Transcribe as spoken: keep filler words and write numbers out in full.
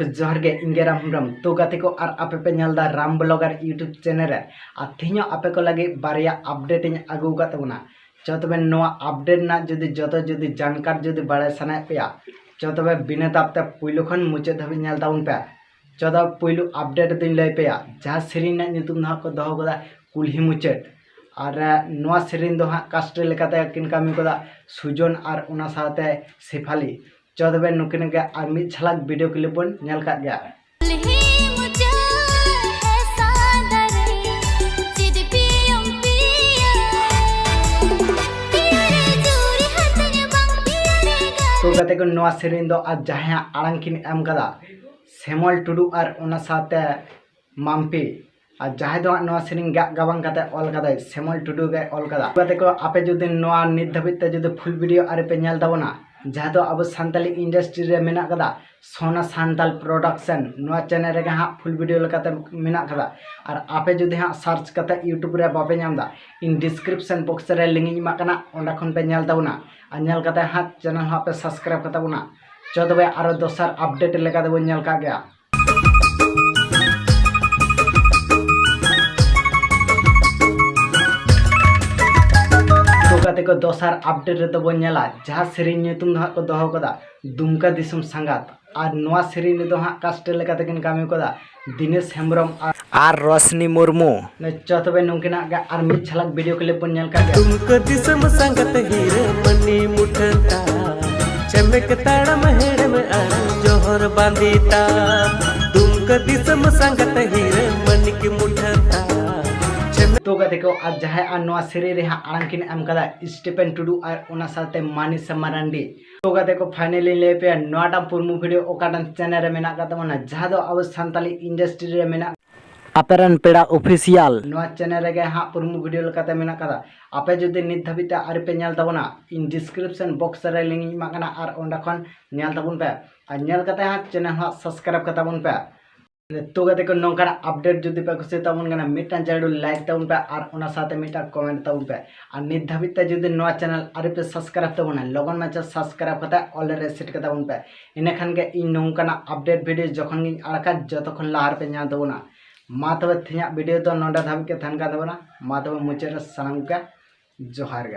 ᱡᱚᱦᱟᱨ ᱜᱮ, ᱤᱧ ᱜᱮ ᱨᱟᱢ ᱦᱮᱢᱵᱨᱚᱢ᱾ ᱛᱚ ᱜᱟᱛᱮ ᱠᱚ, ᱟᱨ ᱟᱯᱮ ᱯᱮ ᱧᱮᱞ ᱮᱫᱟ ᱨᱟᱢ ᱵᱞᱚᱜᱟᱨ YouTube ᱪᱮᱱᱮᱞ ᱨᱮ᱾ ᱟᱨ ᱛᱮᱦᱮᱧ ᱦᱚᱸ ᱟᱯᱮ ᱠᱚ ᱞᱟᱹᱜᱤᱫ ᱵᱟᱨᱭᱟ ᱟᱯᱰᱮᱴ ᱤᱧ ᱟᱹᱜᱩ ᱟᱠᱟᱫ ᱛᱟᱵᱚᱱᱟ᱾ ᱪᱚ ᱛᱚᱵᱮ ᱱᱚᱣᱟ ᱟᱯᱰᱮᱴ ᱨᱮᱱᱟᱜ ᱡᱩᱫᱤ ᱡᱚᱛᱚ ᱡᱩᱫᱤ ᱡᱟᱱᱠᱟᱨ ᱡᱩᱫᱤ ᱵᱟᱲᱟᱭ ᱥᱟᱱᱟᱭᱮᱫ ᱯᱮᱭᱟ, ᱪᱚ ᱛᱚᱵᱮ ᱵᱤᱱᱟᱹ ᱛᱟᱯ ᱛᱮ ᱯᱩᱭᱞᱩ ᱠᱷᱚᱱ ᱢᱩᱪᱟᱹᱫ ᱫᱷᱟᱹᱵᱤᱡ ᱧᱮᱞ ᱛᱟᱵᱚᱱ ᱯᱮ᱾ ᱪᱚ ᱛᱚᱵᱮ ᱯᱩᱭᱞᱩ ᱟᱯᱰᱮᱴ ᱫᱚᱧ ᱞᱟᱹᱭ ᱯᱮᱭᱟ, ᱡᱟᱦᱟᱸ ᱥᱮᱨᱮᱧ ᱨᱮᱱᱟᱜ ᱧᱩᱛᱩᱢ ᱫᱚ ᱦᱟᱸᱜ ᱠᱚ ᱫᱚᱦᱚ ᱠᱟᱫᱟ ᱠᱩᱞᱦᱤ ᱢᱩᱪᱟᱹᱫ᱾ ᱟᱨ, ᱮ, ᱱᱚᱣᱟ ᱥᱮᱨᱮᱧ ᱫᱚ ᱦᱟᱸᱜ ᱠᱟᱥᱴ ᱞᱮᱠᱟᱛᱮ ᱠᱤᱱ ᱠᱟᱹᱢᱤ ᱠᱟᱫᱟ ᱥᱩᱡᱚᱱ ᱟᱨ ᱚᱱᱟ ᱥᱟᱶᱛᱮ ᱥᱮᱯᱷᱟᱞᱤ᱾ ᱪᱚ ᱛᱚᱵᱮ ᱱᱩᱠᱤᱱ ᱜᱮ ᱟᱨ ᱢᱤᱫ ᱡᱷᱟᱞᱟᱠ ᱵᱷᱤᱰᱤᱭᱳ ᱠᱞᱤᱯ ᱵᱚᱱ ᱧᱮᱞ ᱠᱟᱜ ᱜᱮᱭᱟ᱾ ᱛᱚ ᱜᱟᱛᱮ ᱠᱚ, ᱱᱚᱣᱟ ᱥᱮᱨᱮᱧ ᱫᱚ ᱟᱨ ᱡᱟᱦᱟᱸᱭᱟᱜ ᱟᱲᱟᱝ ᱠᱤᱱ ᱮᱢ ᱠᱟᱫᱟ ᱥᱮᱢᱚᱞ ᱴᱩᱰᱩ ᱟᱨ ᱚᱱᱟ ᱥᱟᱶᱛᱮ ᱢᱟᱢᱯᱤ᱾ ᱟᱨ ᱡᱟᱦᱟᱸᱭ ᱫᱚ ᱦᱟᱸᱜ ᱱᱚᱣᱟ ᱥᱮᱨᱮᱧ ᱜᱟᱜ ᱜᱟᱵᱟᱱ ᱠᱟᱛᱮ ᱚᱞ ᱠᱟᱫᱟᱭ, ᱥᱮᱢᱚᱞ ᱴᱩᱰᱩ ᱜᱮ ᱚᱞ ᱠᱟᱫᱟ᱾ ᱜᱟᱛᱮ ᱠᱚ, ᱟᱯᱮ ᱡᱩᱫᱤ ᱱᱚᱣᱟ ᱱᱤᱛ ᱫᱷᱟᱹᱵᱤᱡ ᱛᱮ ᱡᱩᱫᱤ ᱯᱷᱩᱞ ᱵᱷᱤᱰᱤᱭᱳ ᱟᱹᱣᱨᱤ ᱯᱮ ᱧᱮᱞ ᱛᱟᱵᱚᱱᱟ, ᱡᱟᱦᱟᱸ ᱫᱚ ᱟᱵᱚ ᱥᱟᱱᱛᱟᱞᱤ ᱤᱱᱰᱟᱥᱴᱨᱤ ᱨᱮ ᱢᱮᱱᱟᱜ ᱠᱟᱫᱟ ᱥᱳᱱᱟ ᱥᱟᱱᱛᱟᱞ ᱯᱨᱚᱰᱟᱠᱥᱚᱱ, ᱱᱚᱣᱟ ᱪᱮᱱᱮᱞ ᱨᱮᱜᱮ ᱦᱟᱸᱜ ᱯᱷᱩᱞ ᱵᱷᱤᱰᱤᱭᱳ ᱞᱮᱠᱟᱛᱮ ᱢᱮᱱᱟᱜ ᱠᱟᱫᱟ᱾ ᱟᱨ ᱟᱯᱮ ᱡᱩᱫᱤ ᱦᱟᱸᱜ ᱥᱟᱨᱪ ᱠᱟᱛᱮ YouTube ᱨᱮ ᱵᱟᱯᱮ ᱧᱟᱢ ᱮᱫᱟ, ᱤᱧ ᱰᱤᱥᱠᱨᱤᱯᱥᱚᱱ ᱵᱚᱠᱥ ᱨᱮ ᱞᱤᱝᱠ ᱤᱧ ᱮᱢᱟᱜ ᱠᱟᱱᱟ, ᱚᱸᱰᱮ ᱠᱷᱚᱱ ᱯᱮ ᱧᱮᱞ ᱛᱟᱵᱚᱱᱟ᱾ ᱟᱨ ᱧᱮᱞ ᱠᱟᱛᱮ ᱦᱟᱸᱜ ᱪᱮᱱᱮᱞ ᱦᱚᱸ ᱟᱯᱮ ᱥᱟᱵᱥᱠᱨᱟᱭᱤᱵ ᱠᱟᱛᱟ ᱵᱚᱱᱟ᱾ ᱪᱚ ᱛᱚᱵᱮ ᱟᱨᱚ ᱫᱚᱥᱟᱨ ᱟᱯᱰᱮᱴ ᱞᱮᱠᱟ ᱛᱮᱵᱚᱱ ᱧᱮᱞ ᱠᱟᱜ ᱜᱮᱭᱟ᱾ ᱛᱚ ᱜᱟᱛᱮ ᱠᱚ, ᱫᱚᱥᱟᱨ ᱟᱯᱰᱮᱴ ᱨᱮᱫᱚ ᱵᱚᱱ ᱧᱮᱞᱟ ᱡᱟᱦᱟᱸ ᱥᱮᱨᱮᱧ ᱧᱩᱛᱩᱢ ᱫᱚ ᱦᱟᱸᱜ ᱠᱚ ᱫᱚᱦᱚ ᱠᱟᱫᱟ ᱫᱩᱢᱠᱟ ᱫᱤᱥᱚᱢ ᱥᱟᱸᱜᱟᱛ᱾ ᱟᱨ ᱱᱚᱣᱟ ᱥᱮᱨᱮᱧ ᱨᱮᱫᱚ ᱦᱟᱸᱜ ᱠᱟᱥᱴ ᱞᱮᱠᱟ ᱛᱮᱠᱤᱱ ᱠᱟᱹᱢᱤ ᱠᱟᱫᱟ ᱫᱤᱱᱮᱥ ᱦᱮᱢᱵᱨᱚᱢ ᱟᱨ, ᱟᱨ ᱨᱚᱥᱱᱤ ᱢᱩᱨᱢᱩ᱾ ᱪᱚ ᱛᱚᱵᱮ ᱱᱩᱠᱤᱱᱟᱜ ᱜᱮ ᱟᱨ ᱢᱤᱫ ᱡᱷᱟᱞᱟᱠ ᱵᱷᱤᱰᱤᱭᱳ ᱠᱞᱤᱯ ᱵᱚᱱ ᱧᱮᱞ ᱠᱟᱜ ᱜᱮ᱾ ᱫᱩᱢᱠᱟᱹ ᱫᱤᱥᱚᱢ ᱥᱟᱸᱜᱟᱛ ᱦᱤᱨᱟᱹ ᱢᱟᱹᱱᱤ ᱢᱩᱴᱷᱟᱹᱱ ᱛᱟᱢ, ᱪᱷᱮᱢᱮᱠ ᱛᱟᱲᱟᱢ ᱦᱮᱲᱮᱢ ᱟᱨ ᱡᱚᱦᱚᱨ ᱵᱟᱸᱫᱤ ᱛᱟᱢ᱾ ᱫᱩᱢᱠᱟᱹ ᱫᱤᱥᱚᱢ ᱥᱟᱸᱜᱟᱛ ᱦᱤᱨᱟᱹ ᱢᱟᱹᱱᱤᱠ ᱢᱩᱴᱷᱟᱹᱱ ᱛᱟᱢ᱾ ᱛᱚ ᱜᱟᱛᱮ ᱠᱚ, ᱟᱨ ᱡᱟᱦᱟᱸᱭ ᱟᱨ ᱱᱚᱣᱟ ᱥᱮᱨᱮᱧ ᱨᱮ ᱦᱟᱸᱜ ᱟᱲᱟᱝ ᱠᱤᱱ ᱮᱢ ᱠᱟᱫᱟ ᱥᱴᱤᱯᱮᱱ ᱴᱩᱰᱩ ᱟᱨ ᱚᱱᱟ ᱥᱟᱶᱛᱮ ᱢᱟᱱᱤᱥᱟ ᱢᱟᱨᱟᱱᱰᱤ᱾ ᱛᱚ ᱜᱟᱛᱮ ᱠᱚ, ᱯᱷᱟᱭᱱᱟᱞᱤ ᱞᱟᱹᱭ ᱯᱮᱭᱟ ᱱᱚᱣᱟᱴᱟᱜ ᱯᱩᱨᱢᱩ ᱵᱷᱤᱰᱤᱭᱳ ᱚᱠᱟᱴᱟᱜ ᱪᱮᱱᱮᱞ ᱨᱮ ᱢᱮᱱᱟᱜ ᱟᱠᱟᱫ ᱛᱟᱵᱚᱱᱟ, ᱡᱟᱦᱟᱸ ᱫᱚ ᱟᱵᱚ ᱥᱟᱱᱛᱟᱞᱤ ᱤᱱᱰᱟᱥᱴᱨᱤ ᱨᱮ ᱢᱮᱱᱟᱜ ᱟᱯᱮ ᱨᱮᱱ ᱯᱮᱲᱟ ᱚᱯᱷᱤᱥᱤᱭᱟᱞ᱾ ᱱᱚᱣᱟ ᱪᱮᱱᱮᱞ ᱨᱮᱜᱮ ᱦᱟᱸᱜ ᱯᱩᱨᱢᱩ ᱵᱷᱤᱰᱤᱭᱳ ᱞᱮᱠᱟᱛᱮ ᱢᱮᱱᱟᱜ ᱟᱠᱟᱫᱟ᱾ ᱟᱯᱮ ᱡᱩᱫᱤ ᱱᱤᱛ ᱫᱷᱟᱹᱵᱤᱡ ᱛᱮ ᱟᱹᱣᱨᱤ ᱯᱮ ᱧᱮᱞ ᱛᱟᱵᱚᱱᱟ, ᱤᱧ ᱰᱤᱥᱠᱨᱤᱯᱥᱚᱱ ᱵᱚᱠᱥ ᱨᱮ ᱞᱤᱝᱠ ᱤᱧ ᱮᱢᱟᱜ ᱠᱟᱱᱟ, ᱟᱨ ᱚᱸᱰᱮ ᱠᱷᱚᱱ ᱧᱮᱞ ᱛᱟᱵᱚᱱ ᱯᱮ᱾ ᱟᱨ ᱧᱮᱞ ᱠᱟᱛᱮ ᱦᱟᱸᱜ ᱪᱮᱱᱮᱞ ᱦᱟᱸᱜ ᱥᱟᱵᱥᱠᱨᱟᱭᱤᱵ ᱠᱟᱛᱟ ᱵᱚᱱ ᱯᱮ᱾ ᱛᱚ ᱜᱟᱛᱮ ᱠᱚ, ᱱᱚᱝᱠᱟᱱᱟᱜ ᱟᱯᱰᱮᱴ ᱡᱩᱫᱤ ᱯᱮ ᱠᱩᱥᱤᱭᱟᱜ ᱛᱟᱵᱚᱱ ᱠᱟᱱᱟ, ᱢᱤᱫᱴᱟᱝ ᱡᱟᱹᱨᱩᱲ ᱞᱟᱭᱤᱠ ᱛᱟᱵᱚᱱ ᱯᱮ ᱟᱨ ᱚᱱᱟ ᱥᱟᱶᱛᱮ ᱢᱤᱫᱴᱟᱝ ᱠᱚᱢᱮᱱᱴ ᱛᱟᱵᱚᱱ ᱯᱮ᱾ ᱟᱨ ᱱᱤᱛ ᱫᱷᱟᱹᱵᱤᱡ ᱛᱮ ᱡᱩᱫᱤ ᱱᱚᱣᱟ ᱪᱮᱱᱮᱞ ᱟᱹᱣᱨᱤ ᱯᱮ ᱥᱟᱵᱥᱠᱨᱟᱭᱤᱵ ᱛᱟᱵᱚᱱᱟ, ᱞᱚᱜᱚᱱ ᱢᱟᱪᱷᱟ ᱥᱟᱵᱥᱠᱨᱟᱭᱤᱵ ᱠᱟᱛᱮ ᱚᱞ ᱨᱮ ᱥᱮᱴ ᱠᱟᱛᱟ ᱵᱚᱱ ᱯᱮ᱾ ᱤᱱᱟᱹᱠᱷᱟᱱ ᱜᱮ ᱤᱧ ᱱᱚᱝᱠᱟᱱᱟᱜ ᱟᱯᱰᱮᱴ ᱵᱷᱤᱰᱤᱭᱳ ᱡᱚᱠᱷᱚᱱ ᱜᱤᱧ ᱟᱲᱟᱜᱟ, ᱡᱚᱛᱚ ᱠᱷᱚᱱ ᱞᱟᱦᱟ ᱨᱮᱯᱮ ᱧᱟᱢ ᱛᱟᱵᱚᱱᱟ᱾ ᱢᱟ ᱛᱚᱵᱮ ᱛᱮᱦᱮᱧᱟᱜ ᱵᱷᱤᱰᱤᱭᱳ ᱫᱚ ᱱᱚᱰᱮ ᱫᱷᱟᱹᱵᱤᱡ ᱜᱮ ᱛᱟᱦᱮᱱ ᱠᱟᱱ ᱛᱟᱵᱚᱱᱟ᱾ ᱢᱟ ᱛᱚᱵᱮ ᱢᱩᱪᱟᱹᱫ ᱨᱮ ᱥᱟᱱᱟᱢ ᱠᱚ ᱡᱚᱦᱟᱨ ᱜᱮ᱾